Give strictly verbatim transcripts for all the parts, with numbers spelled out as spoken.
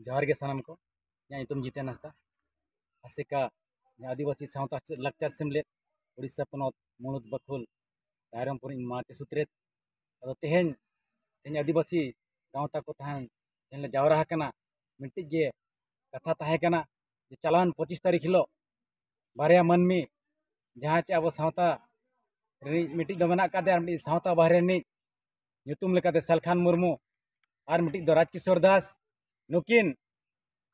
ᱡᱚᱦᱟᱨ ᱜᱮ ᱥᱟᱱᱟᱢ ᱠᱚ᱾ ᱤᱧᱟᱹᱜ ᱧᱩᱛᱩᱢ ᱡᱤᱛᱮᱱ ᱦᱟᱸᱥᱫᱟ᱾ ᱟᱥᱮᱠᱟ, ᱡᱟᱦᱟᱸ ᱟᱹᱫᱤᱵᱟᱹᱥᱤ ᱥᱟᱶᱛᱟ ᱞᱟᱠᱪᱟᱨ ᱥᱮᱢᱞᱮᱫ, ᱩᱲᱤᱥᱥᱟ ᱯᱚᱱᱚᱛ, ᱢᱩᱬᱩᱫ ᱵᱟᱠᱷᱩᱞ, ᱨᱟᱭᱨᱚᱝᱯᱩᱨ ᱤᱧ ᱢᱟᱦᱟᱛᱤ ᱥᱩᱛᱨᱮᱛ᱾ ᱟᱫᱚ ᱛᱮᱦᱮᱧ, ᱛᱮᱦᱮᱧ ᱟᱹᱫᱤᱵᱟᱹᱥᱤ ᱜᱟᱶᱛᱟ ᱠᱚ ᱛᱟᱦᱮᱱ, ᱛᱮᱦᱮᱧ ᱞᱮ ᱡᱟᱣᱨᱟ ᱟᱠᱟᱱᱟ᱾ ᱢᱤᱫᱴᱤᱡ ᱜᱮ ᱠᱟᱛᱷᱟ ᱛᱟᱦᱮᱸ ᱠᱟᱱᱟ ᱡᱮ ᱪᱟᱞᱟᱣᱮᱱ ᱯᱚᱸᱪᱤᱥ ᱛᱟᱹᱨᱤᱠᱷ ᱦᱤᱞᱳᱜ ᱵᱟᱨᱭᱟ ᱢᱟᱹᱱᱢᱤ, ᱡᱟᱦᱟᱸ ᱪᱮ ᱟᱵᱚ ᱥᱟᱶᱛᱟ ᱨᱤᱱᱤᱡ ᱢᱤᱫᱴᱤᱡ ᱫᱚ ᱢᱮᱱᱟᱜ ᱟᱠᱟᱫᱮᱭᱟ, ᱟᱨ ᱢᱤᱫᱴᱤᱡ ᱥᱟᱶᱛᱟ ᱵᱟᱦᱨᱮ ᱨᱤᱱᱤᱡ, ᱧᱩᱛᱩᱢ ᱞᱮᱠᱟᱛᱮ ᱥᱟᱞᱠᱷᱟᱱ ᱢᱩᱨᱢᱩ, ᱟᱨ ᱢᱤᱫᱴᱤᱡ ᱫᱚ ᱨᱟᱡᱽ ᱠᱤᱥᱳᱨ ᱫᱟᱥ᱾ ᱱᱩᱠᱤᱱ,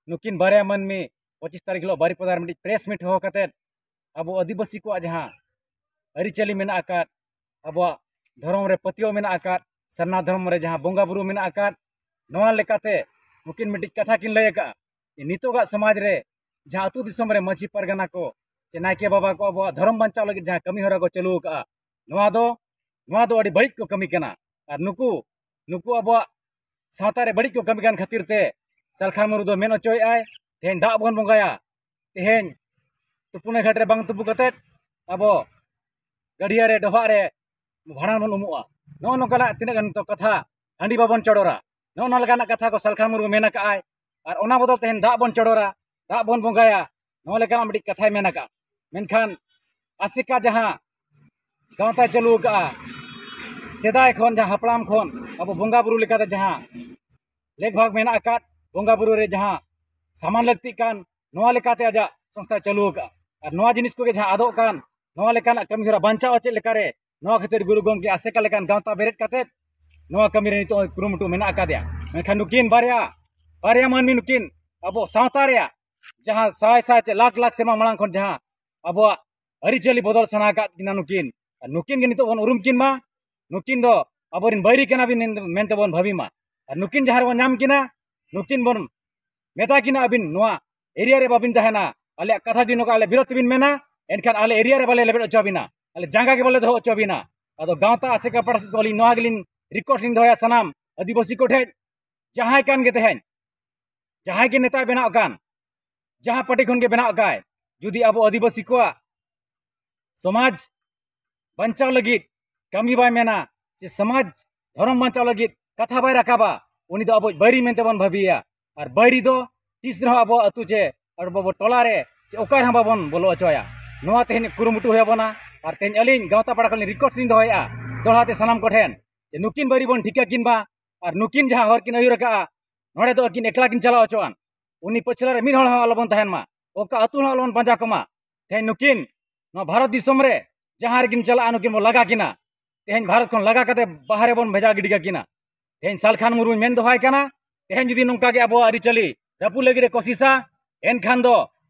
ᱱᱩᱠᱤᱱ ᱵᱟᱨᱭᱟ ᱢᱟᱹᱱᱢᱤ ᱯᱚᱸᱪᱤᱥ ᱛᱟᱹᱨᱤᱠᱷ ᱦᱤᱞᱳᱜ ᱵᱟᱨᱤᱯᱟᱫᱟ ᱨᱮ ᱢᱤᱫᱴᱤᱡ ᱯᱨᱮᱥ ᱢᱤᱴ ᱦᱚᱦᱚ ᱠᱟᱛᱮᱫ ᱟᱵᱚ ᱟᱹᱫᱤᱵᱟᱹᱥᱤ ᱠᱚᱣᱟᱜ ᱡᱟᱦᱟᱸ ᱟᱹᱨᱤᱪᱟᱹᱞᱤ ᱢᱮᱱᱟᱜ ᱟᱠᱟᱫ, ᱟᱵᱚᱣᱟᱜ ᱫᱷᱚᱨᱚᱢ ᱨᱮ ᱯᱟᱹᱛᱭᱟᱹᱣ ᱢᱮᱱᱟᱜ ᱟᱠᱟᱫ, ᱥᱟᱨᱱᱟ ᱫᱷᱚᱨᱚᱢ ᱨᱮ ᱡᱟᱦᱟᱸ ᱵᱚᱸᱜᱟ ᱵᱩᱨᱩ ᱢᱮᱱᱟᱜ ᱟᱠᱟᱫ, ᱱᱚᱣᱟ ᱞᱮᱠᱟᱛᱮ ᱱᱩᱠᱤᱱ ᱢᱤᱫᱴᱤᱡ ᱠᱟᱛᱷᱟ ᱠᱤᱱ ᱞᱟᱹᱭ ᱟᱠᱟᱫᱼᱟ ᱡᱮ ᱱᱤᱛᱚᱜᱟᱜ ᱥᱚᱢᱟᱡᱽ ᱨᱮ ᱡᱟᱦᱟᱸ ᱟᱹᱛᱩ ᱫᱤᱥᱚᱢ ᱨᱮ ᱢᱟᱹᱡᱷᱤ ᱯᱟᱨᱜᱟᱱᱟ ᱠᱚ ᱪᱮ ᱱᱟᱭᱠᱮ ᱵᱟᱵᱟ ᱠᱚ ᱟᱵᱚᱣᱟᱜ ᱫᱷᱚᱨᱚᱢ ᱵᱟᱧᱪᱟᱣ ᱞᱟᱹᱜᱤᱫ ᱡᱟᱦᱟᱸ ᱠᱟᱹᱢᱤ ᱦᱚᱨᱟ ᱠᱚ ᱪᱟᱹᱞᱩ ᱟᱠᱟᱫᱼᱟ, ᱱᱚᱣᱟ ᱫᱚ, ᱱᱚᱣᱟ ᱫᱚ ᱟᱹᱰᱤ ᱵᱟᱹᱲᱤᱡ ᱠᱚ ᱠᱟᱹᱢᱤ ᱠᱟᱱᱟ᱾ ᱟᱨ ᱱᱩᱠᱩ, ᱱᱩᱠᱩ ᱟᱵᱚᱣᱟᱜ ᱥᱟᱶᱛᱟ ᱨᱮ ᱵᱟᱹᱲᱤᱡ ᱠᱚ ᱠᱟᱹᱢᱤ ᱠᱟᱱ ᱠᱷᱟᱹᱛᱤᱨ ᱛᱮ ᱥᱟᱞᱠᱷᱟᱱ ᱢᱩᱨᱢᱩ ᱫᱚ ᱢᱮᱱ ᱦᱚᱪᱚᱭᱮᱫᱼᱟᱭ, ᱛᱮᱦᱮᱧ ᱫᱟᱜ ᱵᱚᱱ ᱵᱚᱸᱜᱟᱭᱟ, ᱛᱮᱦᱮᱧ ᱛᱩᱯᱩᱱ ᱜᱷᱟᱴ ᱨᱮ ᱵᱟᱝ ᱛᱩᱯᱩ ᱠᱟᱛᱮᱫ ᱟᱵᱚ ᱜᱟᱹᱰᱭᱟᱹ ᱨᱮ, ᱰᱚᱵᱷᱟᱜ ᱨᱮ ᱵᱷᱟᱸᱰᱟᱱ ᱵᱚᱱ ᱩᱢᱩᱜᱼᱟ᱾ ᱱᱚᱜᱼᱚ ᱱᱚᱝᱠᱟᱱᱟᱜ ᱛᱤᱱᱟᱹᱜ ᱜᱟᱱ ᱱᱤᱛᱚᱜ ᱠᱟᱛᱷᱟ, ᱦᱟᱺᱰᱤ ᱵᱟᱵᱚᱱ ᱪᱚᱰᱚᱨᱟ, ᱱᱚᱜᱼᱚ ᱱᱚᱣᱟ ᱞᱮᱠᱟᱱᱟᱜ ᱠᱟᱛᱷᱟ ᱠᱚ ᱥᱟᱞᱠᱷᱟᱱ ᱢᱩᱨᱢᱩ ᱢᱮᱱ ᱟᱠᱟᱫᱼᱟᱭ᱾ ᱟᱨ ᱚᱱᱟ ᱵᱚᱫᱚᱞ ᱛᱮᱦᱮᱧ ᱫᱟᱜ ᱵᱚᱱ ᱪᱚᱰᱚᱨᱟ, ᱫᱟᱜ ᱵᱚᱱ ᱵᱚᱸᱜᱟᱭᱟ, ᱱᱚᱣᱟ ᱞᱮᱠᱟᱱᱟᱜ ᱢᱤᱫᱴᱤᱡ ᱠᱟᱛᱷᱟᱭ ᱢᱮᱱ ᱟᱠᱟᱫᱼᱟ᱾ ᱢᱮᱱᱠᱷᱟᱱ ᱟᱥᱮᱠᱟ ᱡᱟᱦᱟᱸ ᱜᱟᱶᱛᱟᱭ ᱪᱟᱹᱞᱩ ᱟᱠᱟᱫᱼᱟ, ᱥᱮᱫᱟᱭ ᱠᱷᱚᱱ, ᱡᱟᱦᱟᱸ ᱦᱟᱯᱲᱟᱢ ᱠᱷᱚᱱ ᱟᱵᱚ ᱵᱚᱸᱜᱟ ᱵᱩᱨᱩ ᱞᱮᱠᱟᱛᱮ ᱡᱟᱦᱟᱸ ᱞᱮᱠ ᱵᱷᱟᱜᱽ ᱢᱮᱱᱟᱜ ᱟᱠᱟᱫ, ᱵᱚᱸᱜᱟ ᱵᱩᱨᱩ ᱨᱮ ᱡᱟᱦᱟᱸ ᱥᱟᱢᱟᱱ ᱞᱟᱹᱠᱛᱤᱜ ᱠᱟᱱ, ᱱᱚᱣᱟ ᱞᱮᱠᱟᱛᱮ ᱟᱡᱟᱜ ᱥᱚᱝᱥᱛᱷᱟᱭ ᱪᱟᱹᱞᱩ ᱟᱠᱟᱫᱼᱟ᱾ ᱟᱨ ᱱᱚᱣᱟ ᱡᱤᱱᱤᱥ ᱠᱚᱜᱮ ᱡᱟᱦᱟᱸ ᱟᱫᱚᱜ ᱠᱟᱱ, ᱱᱚᱣᱟ ᱞᱮᱠᱟᱱᱟᱜ ᱠᱟᱹᱢᱤ ᱦᱚᱨᱟ ᱵᱟᱧᱪᱟᱣ ᱪᱮᱫ ᱞᱮᱠᱟᱨᱮ, ᱱᱚᱣᱟ ᱠᱷᱟᱹᱛᱤᱨ ᱜᱩᱨᱩ ᱜᱚᱢᱠᱮ ᱟᱥᱮᱠᱟ ᱞᱮᱠᱟᱱ ᱜᱟᱶᱛᱟ ᱵᱮᱨᱮᱫ ᱠᱟᱛᱮᱫ ᱱᱚᱣᱟ ᱠᱟᱹᱢᱤ ᱨᱮ ᱱᱤᱛᱚᱜ ᱠᱩᱨᱩᱢᱩᱴᱩ ᱢᱮᱱᱟᱜ ᱟᱠᱟᱫᱮᱭᱟ᱾ ᱢᱮᱱᱠᱷᱟᱱ ᱱᱩᱠᱤᱱ ᱵᱟᱨᱭᱟ, ᱵᱟᱨᱭᱟ ᱢᱟᱹᱱᱢᱤ ᱱᱩᱠᱤᱱ ᱟᱵᱚ ᱥᱟᱶᱛᱟ ᱨᱮᱭᱟᱜ ᱡᱟᱦᱟᱸ ᱥᱟᱭ ᱥᱟᱭ ᱪᱮ ᱞᱟᱠᱷ ᱞᱟᱠᱷ ᱥᱮᱨᱢᱟ ᱢᱟᱲᱟᱝ ᱠᱷᱚᱱ ᱡᱟᱦᱟᱸ ᱟᱵᱚᱣᱟᱜ ᱟᱹᱨᱤᱪᱟᱹᱞᱤ ᱵᱚᱫᱚᱞ ᱥᱟᱱᱟ ᱟᱠᱟᱫ ᱠᱤᱱᱟ ᱱᱩᱠᱤᱱ, ᱟᱨ ᱱᱩᱠᱤᱱ ᱜᱮ ᱱᱤᱛᱚᱜ ᱵᱚᱱ ᱩᱨᱩᱢ ᱠᱤᱱ ᱢᱟ, ᱱᱩᱠᱤᱱ ᱫᱚ ᱟᱵᱚᱨᱮᱱ ᱵᱟᱹᱭᱨᱤ ᱠᱟᱱᱟ ᱵᱤᱱ ᱢᱮᱱᱛᱮ ᱵᱚᱱ ᱵᱷᱟᱹᱵᱤ ᱢᱟ᱾ ᱟᱨ ᱱᱩᱠᱤᱱ ᱡᱟᱦᱟᱸ ᱨᱮᱵᱚᱱ ᱧᱟᱢ ᱠᱤᱱᱟ, ᱱᱩᱠᱤᱱ ᱵᱚᱱ ᱢᱮᱛᱟ ᱠᱤᱱᱟ, ᱟᱹᱵᱤᱱ ᱱᱚᱣᱟ ᱮᱨᱤᱭᱟ ᱨᱮ ᱵᱟᱵᱤᱱ ᱛᱟᱦᱮᱱᱟ, ᱟᱞᱮᱭᱟᱜ ᱠᱟᱛᱷᱟ ᱡᱩᱫᱤ ᱱᱚᱝᱠᱟ ᱟᱞᱮ ᱵᱤᱨᱳᱫᱷ ᱛᱮᱵᱤᱱ ᱢᱮᱱᱟ, ᱮᱱᱠᱷᱟᱱ ᱟᱞᱮ ᱮᱨᱤᱭᱟ ᱨᱮ ᱵᱟᱞᱮ ᱞᱮᱵᱮᱫ ᱦᱚᱪᱚ ᱟᱵᱤᱱᱟ, ᱟᱞᱮ ᱡᱟᱸᱜᱟ ᱜᱮ ᱵᱟᱞᱮ ᱫᱚᱦᱚ ᱦᱚᱪᱚ ᱟᱵᱤᱱᱟ᱾ ᱟᱫᱚ ᱜᱟᱶᱛᱟ ᱟᱥᱮᱠᱟ ᱯᱟᱦᱴᱟ ᱥᱮᱫ ᱠᱷᱚᱱ ᱟᱹᱞᱤᱧ ᱱᱚᱣᱟ ᱜᱮᱞᱤᱧ ᱨᱤᱠᱣᱮᱥᱴ ᱞᱤᱧ ᱫᱚᱦᱚᱭᱟ ᱥᱟᱱᱟᱢ ᱟᱹᱫᱤᱵᱟᱹᱥᱤ ᱠᱚᱴᱷᱮᱱ, ᱡᱟᱦᱟᱸᱭ ᱠᱟᱱ ᱜᱮ ᱛᱟᱦᱮᱸᱱ, ᱡᱟᱦᱟᱸᱭ ᱜᱮ ᱱᱮᱛᱟᱭ ᱵᱮᱱᱟᱣ ᱠᱟᱱ, ᱡᱟᱦᱟᱸ ᱯᱟᱨᱴᱤ ᱠᱷᱚᱱ ᱜᱮ ᱵᱮᱱᱟᱣ ᱠᱟᱭ, ᱡᱩᱫᱤ ᱟᱵᱚ ᱟᱹᱫᱤᱵᱟᱹᱥᱤ ᱠᱚᱣᱟᱜ ᱥᱚᱢᱟᱡᱽ ᱵᱟᱧᱪᱟᱣ ᱞᱟᱹᱜᱤᱫ ᱠᱟᱹᱢᱤ ᱵᱟᱭ ᱢᱮᱱᱟ, ᱥᱮ ᱥᱚᱢᱟᱡᱽ ᱫᱷᱚᱨᱚᱢ ᱵᱟᱧᱪᱟᱣ ᱞᱟᱹᱜᱤᱫ ᱠᱟᱛᱷᱟ ᱵᱟᱭ ᱨᱟᱠᱟᱵᱟ, ᱩᱱᱤ ᱫᱚ ᱟᱵᱚ ᱵᱟᱹᱭᱨᱤ ᱢᱮᱱᱛᱮ ᱵᱚᱱ ᱵᱷᱟᱹᱵᱤᱭᱮᱭᱟ᱾ ᱟᱨ ᱵᱟᱹᱭᱨᱤ ᱫᱚ ᱛᱤᱥ ᱨᱮᱦᱚᱸ ᱟᱵᱚ ᱟᱹᱛᱩ ᱪᱮ ᱟᱵᱚ ᱴᱚᱞᱟ ᱨᱮ ᱪᱮ ᱚᱠᱟ ᱨᱮᱦᱚᱸ ᱵᱟᱵᱚᱱ ᱵᱚᱞᱚ ᱦᱚᱪᱚ ᱟᱭᱟ᱾ ᱱᱚᱣᱟ ᱛᱮᱦᱮᱧ ᱠᱩᱨᱩᱢᱩᱴᱩ ᱦᱩᱭ ᱟᱵᱚᱱᱟ᱾ ᱟᱨ ᱛᱮᱦᱮᱧ ᱟᱹᱞᱤᱧ ᱜᱟᱶᱛᱟ ᱯᱟᱲᱟ ᱠᱷᱚᱱ ᱞᱤᱧ ᱨᱤᱠᱣᱮᱥᱴ ᱞᱤᱧ ᱫᱚᱦᱚᱭᱮᱫᱼᱟ ᱫᱚᱦᱲᱟ ᱛᱮ ᱥᱟᱱᱟᱢ ᱠᱚᱴᱷᱮᱱ ᱡᱮ ᱱᱩᱠᱤᱱ ᱵᱟᱹᱭᱨᱤ ᱵᱚᱱ ᱴᱷᱤᱠᱟ ᱠᱤᱱ ᱢᱟ᱾ ᱟᱨ ᱱᱩᱠᱤᱱ ᱡᱟᱦᱟᱸ ᱦᱚᱨ ᱠᱤᱱ ᱟᱹᱭᱩᱨ ᱟᱠᱟᱫᱼᱟ, ᱱᱚᱰᱮ ᱫᱚ ᱟᱹᱠᱤᱱ ᱮᱠᱞᱟ ᱠᱤᱱ ᱪᱟᱞᱟᱣ ᱦᱚᱪᱚᱣᱟᱱ᱾ ᱩᱱᱤ ᱯᱟᱹᱪᱷᱞᱟᱹ ᱨᱮ ᱢᱤᱫ ᱦᱚᱲ ᱦᱚᱸ ᱟᱞᱚᱵᱚᱱ ᱛᱟᱦᱮᱱ ᱢᱟ᱾ ᱚᱠᱟ ᱟᱹᱛᱩ ᱦᱚᱸ ᱟᱞᱚᱵᱚᱱ ᱯᱟᱸᱡᱟ ᱠᱚᱢᱟ᱾ ᱛᱮᱦᱮᱧ ᱱᱩᱠᱤᱱ ᱱᱚᱣᱟ ᱵᱷᱟᱨᱚᱛ ᱫᱤᱥᱚᱢ ᱨᱮ ᱡᱟᱦᱟᱸ ᱨᱮᱠᱤᱱ ᱪᱟᱞᱟᱜᱼᱟ, ᱱᱩᱠᱤᱱ ᱵᱚᱱ ᱞᱟᱜᱟ ᱠᱤᱱᱟ᱾ ᱛᱮᱦᱮᱧ ᱵᱷᱟᱨᱚᱛ ᱠᱷᱚᱱ ᱞᱟᱜᱟ ᱠᱟᱛᱮ ᱵᱟᱦᱨᱮ ᱵᱚᱱ ᱵᱷᱮᱡᱟ ᱜᱤᱰᱤ ᱠᱟᱠᱤᱱᱟ᱾ ᱛᱮᱦᱮᱧ ᱥᱟᱞᱠᱷᱟᱱ ᱢᱩᱨᱢᱩᱧ ᱢᱮᱱ ᱫᱚᱦᱚᱭ ᱠᱟᱱᱟ, ᱛᱮᱦᱮᱧ ᱡᱩᱫᱤ ᱱᱚᱝᱠᱟ ᱜᱮ ᱟᱵᱚᱣᱟᱜ ᱟᱹᱨᱤᱪᱟᱹᱞᱤ ᱨᱟᱹᱯᱩᱫ ᱞᱟᱹᱜᱤᱫ ᱮ ᱠᱳᱥᱤᱥᱟ, ᱮᱱᱠᱷᱟᱱ ᱫᱚ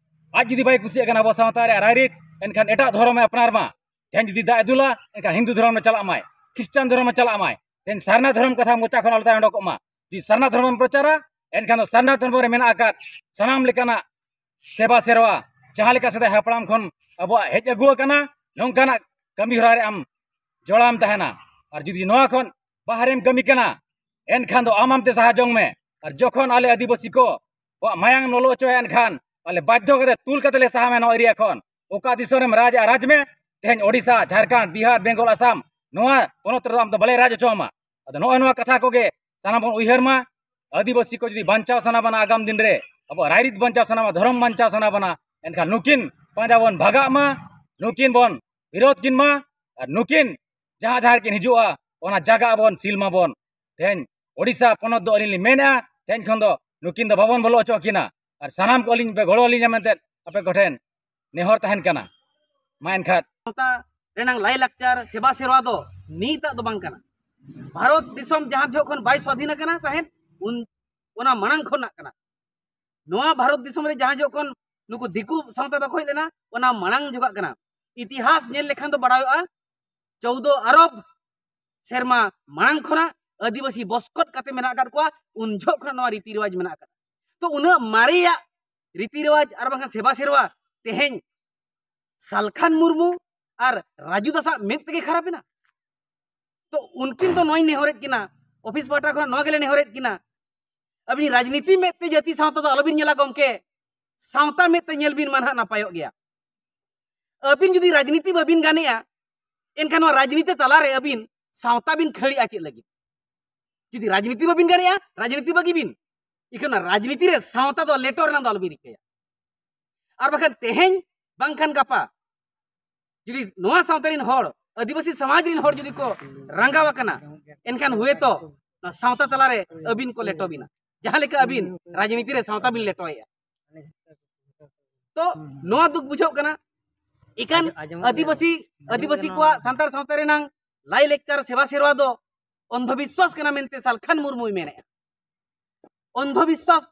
ᱟᱡ ᱡᱩᱫᱤ ᱵᱟᱭ ᱠᱩᱥᱤᱭᱟᱜ ᱠᱟᱱᱟ ᱟᱵᱚ ᱥᱟᱶᱛᱟ ᱨᱮᱭᱟᱜ ᱨᱟᱭᱨᱤᱛ, ᱮᱱᱠᱷᱟᱱ ᱮᱴᱟᱜ ᱫᱷᱚᱨᱚᱢᱮ ᱟᱯᱱᱟᱨ ᱢᱟ᱾ ᱛᱮᱦᱮᱧ ᱡᱩᱫᱤ ᱫᱟᱜ ᱮ ᱫᱩᱞᱟ, ᱮᱱᱠᱷᱟᱱ ᱦᱤᱱᱫᱩ ᱫᱷᱚᱨᱚᱢ ᱨᱮ ᱪᱟᱞᱟᱜ ᱢᱟᱭ, ᱠᱷᱨᱤᱥᱴᱟᱱ ᱫᱷᱚᱨᱚᱢ ᱨᱮ ᱪᱟᱞᱟᱜ ᱢᱟᱭ᱾ ᱛᱮᱦᱮᱧ ᱥᱟᱨᱱᱟ ᱫᱷᱚᱨᱚᱢ ᱠᱟᱛᱷᱟ ᱢᱚᱪᱟ ᱠᱷᱚᱱ ᱟᱞᱚ ᱛᱟᱭ ᱚᱰᱚᱠᱚᱜ ᱢᱟ᱾ ᱡᱩᱫᱤ ᱥᱟᱨᱱᱟ ᱫᱷᱚᱨᱚᱢᱮᱢ ᱯᱨᱚᱪᱟᱨᱟ, ᱮᱱᱠᱷᱟᱱ ᱫᱚ ᱥᱟᱨᱱᱟ ᱫᱷᱚᱨᱚᱢ ᱨᱮ ᱢᱮᱱᱟᱜ ᱟᱠᱟᱫ ᱥᱟᱱᱟᱢ ᱞᱮᱠᱟᱱᱟᱜ ᱥᱮᱵᱟ ᱥᱮᱨᱣᱟ, ᱡᱟᱦᱟᱸ ᱞᱮᱠᱟ ᱥᱮᱫᱟᱭ ᱦᱟᱯᱲᱟᱢ ᱠᱷᱚᱱ ᱟᱵᱚᱣᱟᱜ ᱦᱮᱡ ᱟᱹᱜᱩ ᱟᱠᱟᱱᱟ, ᱱᱚᱝᱠᱟᱱᱟᱜ ᱠᱟᱹᱢᱤ ᱦᱚᱨᱟ ᱨᱮ ᱟᱢ ᱡᱚᱲᱟᱣᱮᱢ ᱛᱟᱦᱮᱱᱟ᱾ ᱟᱨ ᱡᱩᱫᱤ ᱱᱚᱣᱟ ᱠᱷᱚᱱ ᱵᱟᱦᱨᱮᱢ ᱠᱟᱹᱢᱤ ᱠᱟᱱᱟ, ᱮᱱᱠᱷᱟᱱ ᱫᱚ ᱟᱢ ᱟᱢᱛᱮ ᱥᱟᱦᱟ ᱡᱚᱝ ᱢᱮ᱾ ᱟᱨ ᱡᱚᱠᱷᱚᱱ ᱟᱞᱮ ᱟᱹᱫᱤᱵᱟᱹᱥᱤ ᱠᱚ ᱟᱵᱚᱣᱟᱜ ᱢᱟᱭᱟᱝ ᱞᱚᱞᱚ ᱦᱚᱪᱚᱭᱟ, ᱮᱱᱠᱷᱟᱱ ᱟᱞᱮ ᱵᱟᱫᱽᱫᱷᱚ ᱠᱟᱛᱮ ᱛᱩᱞ ᱠᱟᱛᱮ ᱞᱮ ᱥᱟᱦᱟ ᱢᱮ ᱱᱚᱣᱟ ᱮᱨᱤᱭᱟ ᱠᱷᱚᱱ᱾ ᱚᱠᱟ ᱫᱤᱥᱚᱢ ᱨᱮᱢ ᱨᱟᱡᱽ ᱮᱜᱼᱟ, ᱨᱟᱡᱽ ᱢᱮ᱾ ᱛᱮᱦᱮᱧ ᱳᱰᱤᱥᱟ, ᱡᱷᱟᱲᱠᱷᱚᱸᱰ, ᱵᱤᱦᱟᱨ, ᱵᱮᱝᱜᱚᱞ, ᱟᱥᱟᱢ, ᱱᱚᱣᱟ ᱯᱚᱱᱚᱛ ᱨᱮᱫᱚ ᱟᱢ ᱫᱚ ᱵᱟᱞᱮ ᱨᱟᱡᱽ ᱦᱚᱪᱚ ᱟᱢᱟ᱾ ᱟᱫᱚ ᱱᱚᱜᱼᱚᱭ ᱱᱚᱣᱟ ᱠᱟᱛᱷᱟ ᱠᱚᱜᱮ ᱥᱟᱱᱟᱢ ᱵᱚᱱ ᱩᱭᱦᱟᱹᱨ ᱢᱟ᱾ ᱟᱹᱫᱤᱵᱟᱹᱥᱤ ᱠᱚ ᱡᱩᱫᱤ ᱵᱟᱧᱪᱟᱣ ᱥᱟᱱᱟ ᱵᱚᱱᱟ, ᱟᱜᱟᱢ ᱫᱤᱱ ᱨᱮ ᱟᱵᱚᱣᱟᱜ ᱨᱟᱭᱨᱤᱛ ᱵᱟᱧᱪᱟᱣ ᱥᱟᱱᱟ ᱵᱚᱱᱟ, ᱫᱷᱚᱨᱚᱢ ᱵᱟᱧᱪᱟᱣ ᱥᱟᱱᱟ ᱵᱚᱱᱟ, ᱮᱱᱠᱷᱟᱱ ᱱᱩᱠᱤᱱ ᱯᱟᱸᱡᱟ ᱵᱚᱱ ᱵᱷᱟᱜᱟᱜ ᱢᱟ, ᱱᱩᱠᱤᱱ ᱵᱚᱱ ᱵᱤᱨᱳᱫᱷ ᱠᱤᱱ ᱢᱟ᱾ ᱟᱨ ᱱᱩᱠᱤᱱ ᱡᱟᱦᱟᱸ ᱡᱟᱦᱟᱸ ᱨᱮᱠᱤᱱ ᱦᱤᱡᱩᱜᱼᱟ, ᱚᱱᱟ ᱡᱟᱭᱜᱟ ᱟᱵᱚᱱ ᱥᱤᱞ ᱢᱟᱵᱚᱱ᱾ ᱛᱮᱦᱮᱧ ᱳᱰᱤᱥᱟ ᱯᱚᱱᱚᱛ ᱫᱚ ᱟᱹᱞᱤᱧ ᱞᱤᱧ ᱢᱮᱱᱮᱫᱼᱟ, ᱛᱮᱦᱮᱧ ᱠᱷᱚᱱ ᱫᱚ ᱱᱩᱠᱤᱱ ᱫᱚ ᱵᱟᱵᱚᱱ ᱵᱚᱞᱚ ᱦᱚᱪᱚ ᱟᱹᱠᱤᱱᱟ᱾ ᱟᱨ ᱥᱟᱱᱟᱢ ᱠᱚ ᱟᱹᱞᱤᱧ ᱯᱮ ᱜᱚᱲᱚ ᱟᱹᱞᱤᱧᱟ ᱢᱮᱱᱛᱮ ᱟᱯᱮ ᱠᱚᱴᱷᱮᱱ ᱱᱮᱦᱚᱨ ᱛᱟᱦᱮᱱ ᱠᱟᱱᱟ᱾ ᱢᱟ ᱮᱱᱠᱷᱟᱱ ᱥᱟᱶᱛᱟ ᱨᱮᱱᱟᱝ ᱞᱟᱭᱼᱞᱟᱠᱪᱟᱨ, ᱥᱮᱵᱟ ᱥᱮᱨᱣᱟ ᱫᱚ ᱱᱤᱛᱟᱜ ᱫᱚ ᱵᱟᱝ ᱠᱟᱱᱟ᱾ ᱵᱷᱟᱨᱚᱛ ᱫᱤᱥᱚᱢ ᱡᱟᱦᱟᱸ ᱡᱚᱦᱚᱜ ᱠᱷᱚᱱ ᱵᱟᱭ ᱥᱣᱟᱫᱷᱤᱱ ᱟᱠᱟᱱᱟ ᱛᱟᱦᱮᱸᱫ, ᱩᱱ, ᱚᱱᱟ ᱢᱟᱲᱟᱝ ᱠᱷᱚᱱᱟᱜ ᱠᱟᱱᱟ᱾ ᱱᱚᱣᱟ ᱵᱷᱟᱨᱚᱛ ᱫᱤᱥᱚᱢ ᱨᱮ ᱡᱟᱦᱟᱸ ᱡᱚᱦᱚᱜ ᱠᱷᱚᱱ ᱱᱩᱠᱩ ᱫᱤᱠᱩ ᱥᱟᱶᱛᱟ ᱵᱟᱠᱚ ᱦᱮᱡ ᱞᱮᱱᱟ, ᱚᱱᱟ ᱢᱟᱲᱟᱝ ᱡᱚᱦᱚᱜ ᱠᱟᱱᱟ᱾ ᱤᱛᱤᱦᱟᱥ ᱧᱮᱞ ᱞᱮᱠᱷᱟᱱ ᱫᱚ ᱵᱟᱲᱟᱭᱚᱜᱼᱟ, ᱪᱳᱫᱽᱫᱳ ᱟᱨᱚᱵ ᱥᱮᱨᱢᱟ ᱢᱟᱲᱟᱝ ᱠᱷᱚᱱᱟᱜ ᱟᱹᱫᱤᱵᱟᱹᱥᱤ ᱵᱚᱥᱠᱚᱛ ᱠᱟᱛᱮ ᱢᱮᱱᱟᱜ ᱟᱠᱟᱫ ᱠᱚᱣᱟ, ᱩᱱ ᱡᱚᱦᱚᱜ ᱠᱷᱚᱱᱟᱜ ᱱᱚᱣᱟ ᱨᱤᱛᱤ ᱨᱮᱣᱟᱡᱽ ᱢᱮᱱᱟᱜ ᱟᱠᱟᱫᱟ᱾ ᱛᱚ, ᱩᱱᱟᱹᱜ ᱢᱟᱨᱮᱭᱟᱜ ᱨᱤᱛᱤ ᱨᱮᱣᱟᱡᱽ ᱟᱨ ᱵᱟᱝᱠᱷᱟᱱ ᱥᱮᱵᱟ ᱥᱮᱨᱣᱟ ᱛᱮᱦᱮᱧ ᱥᱟᱞᱠᱷᱟᱱ ᱢᱩᱨᱢᱩ ᱟᱨ ᱨᱟᱡᱩ ᱫᱟᱥᱟᱜ ᱢᱮᱫ ᱛᱮᱜᱮ ᱠᱷᱟᱨᱟᱯ ᱮᱱᱟ᱾ ᱛᱚ, ᱩᱱᱠᱤᱱ ᱫᱚ ᱱᱚᱣᱟᱧ ᱱᱮᱦᱚᱨᱮᱫ ᱠᱤᱱᱟ, ᱚᱯᱷᱤᱥ ᱯᱟᱦᱴᱟ ᱠᱷᱚᱱᱟᱜ ᱱᱚᱣᱟ ᱜᱮᱞᱮ ᱱᱮᱦᱚᱨᱮᱫ ᱠᱤᱱᱟ, ᱟᱹᱵᱤᱱ ᱨᱟᱡᱽᱱᱤᱛᱤ ᱢᱮᱫ ᱛᱮ ᱡᱟᱹᱛᱤ ᱥᱟᱶᱛᱟ ᱫᱚ ᱟᱞᱚᱵᱤᱱ ᱧᱮᱞᱟ ᱜᱚᱢᱠᱮ, ᱥᱟᱶᱛᱟ ᱢᱮᱫ ᱛᱮ ᱧᱮᱞ ᱵᱤᱱ, ᱢᱟ ᱱᱟᱦᱟᱜ ᱱᱟᱯᱟᱭᱚᱜ ᱜᱮᱭᱟ᱾ ᱟᱹᱵᱤᱱ ᱡᱩᱫᱤ ᱨᱟᱡᱽᱱᱤᱛᱤ ᱵᱟᱹᱵᱤᱱ ᱜᱟᱱᱮᱜᱼᱟ, ᱮᱱᱠᱷᱟᱱ ᱱᱚᱣᱟ ᱨᱟᱡᱽᱱᱤᱛᱤ ᱛᱟᱞᱟᱨᱮ ᱟᱹᱵᱤᱱ ᱥᱟᱶᱛᱟ ᱵᱤᱱ ᱠᱷᱟᱹᱲᱮᱜᱼᱟ ᱪᱮᱫ ᱞᱟᱹᱜᱤᱫ? ᱡᱩᱫᱤ ᱨᱟᱡᱽᱱᱤᱛᱤ ᱵᱟᱹᱵᱤᱱ ᱜᱟᱱᱮᱜᱼᱟ, ᱨᱟᱡᱽᱱᱤᱛᱤ ᱵᱟᱹᱜᱤ ᱵᱤᱱ᱾ ᱤᱠᱷᱟᱹᱱ ᱨᱟᱡᱽᱱᱤᱛᱤ ᱨᱮ ᱥᱟᱶᱛᱟ ᱫᱚ ᱞᱮᱴᱚ ᱨᱮᱱᱟᱜ ᱫᱚ ᱟᱞᱚᱵᱤᱱ ᱨᱤᱠᱟᱹᱭᱟ᱾ ᱟᱨ ᱵᱟᱠᱷᱟᱱ ᱛᱮᱦᱮᱧ ᱵᱟᱝᱠᱷᱟᱱ ᱜᱟᱯᱟ ᱡᱩᱫᱤ ᱱᱚᱣᱟ ᱥᱟᱶᱛᱟ ᱨᱮᱱ ᱦᱚᱲ, ᱟᱹᱫᱤᱵᱟᱹᱥᱤ ᱥᱚᱢᱟᱡᱽ ᱨᱮᱱ ᱦᱚᱲ ᱡᱩᱫᱤ ᱠᱚ ᱨᱟᱸᱜᱟᱣ ᱟᱠᱟᱱᱟ, ᱮᱱᱠᱷᱟᱱ ᱦᱩᱭᱛᱚ ᱱᱚᱣᱟ ᱥᱟᱶᱛᱟ ᱛᱟᱞᱟᱨᱮ ᱟᱹᱵᱤᱱ ᱠᱚ ᱞᱮᱴᱚ ᱵᱤᱱᱟ, ᱡᱟᱦᱟᱸ ᱞᱮᱠᱟ ᱟᱹᱵᱤᱱ ᱨᱟᱡᱽᱱᱤᱛᱤ ᱨᱮ ᱥᱟᱶᱛᱟ ᱵᱤᱱ ᱞᱮᱴᱚᱭᱮᱫᱼᱟ᱾ ᱛᱚ ᱱᱚᱣᱟ ᱫᱩᱠ ᱵᱩᱡᱷᱟᱹᱜ ᱠᱟᱱᱟ, ᱮᱠᱟᱱ ᱟᱸᱡᱚᱢᱚᱜ ᱠᱟᱱᱟ᱾ ᱟᱹᱫᱤᱵᱟᱹᱥᱤ, ᱟᱸᱡᱚᱢᱚᱜ ᱟᱹᱫᱤᱵᱟᱹᱥᱤ ᱠᱟᱱᱟ᱾ ᱠᱚᱣᱟᱜ, ᱥᱟᱱᱛᱟᱲ ᱥᱟᱶᱛᱟ ᱨᱮᱱᱟᱝ ᱞᱟᱭ ᱞᱮᱠᱪᱟᱨ, ᱥᱮᱵᱟ ᱥᱮᱨᱣᱟ ᱫᱚ ᱚᱱᱫᱷᱚᱵᱤᱥᱣᱟᱥ ᱠᱟᱱᱟ ᱢᱮᱱᱛᱮ ᱥᱟᱞᱠᱷᱟᱱ ᱢᱩᱨᱢᱩᱭ ᱢᱮᱱᱮᱫᱼᱟ᱾ ᱚᱱᱫᱷᱚᱵᱤᱥᱣᱟᱥ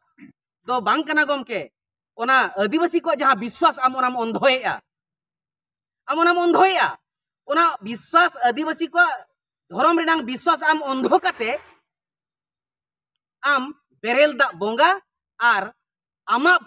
ᱫᱚ ᱵᱟᱝ ᱠᱟᱱᱟ ᱜᱚᱢᱠᱮ, ᱚᱱᱟ ᱟᱹᱫᱤᱵᱟᱹᱥᱤ ᱠᱚᱣᱟᱜ ᱡᱟᱦᱟᱸ ᱵᱤᱥᱣᱟᱥ ᱟᱢ ᱚᱱᱟᱢ ᱚᱱᱫᱷᱚᱭᱮᱫᱼᱟ, ᱟᱢ ᱚᱱᱟᱢ ᱚᱱᱫᱷᱚᱭᱮᱫᱼᱟ, ᱚᱱᱟ ᱵᱤᱥᱣᱟᱥ, ᱟᱹᱫᱤᱵᱟᱹᱥᱤ ᱠᱚᱣᱟᱜ ᱫᱷᱚᱨᱚᱢ ᱨᱮᱱᱟᱝ ᱵᱤᱥᱣᱟᱥ ᱟᱢ ᱚᱱᱫᱷᱚ ᱠᱟᱛᱮ ᱟᱢ ᱵᱮᱨᱮᱞ ᱫᱟᱜ ᱵᱚᱸᱜᱟ ᱟᱨ ᱟᱢᱟᱜ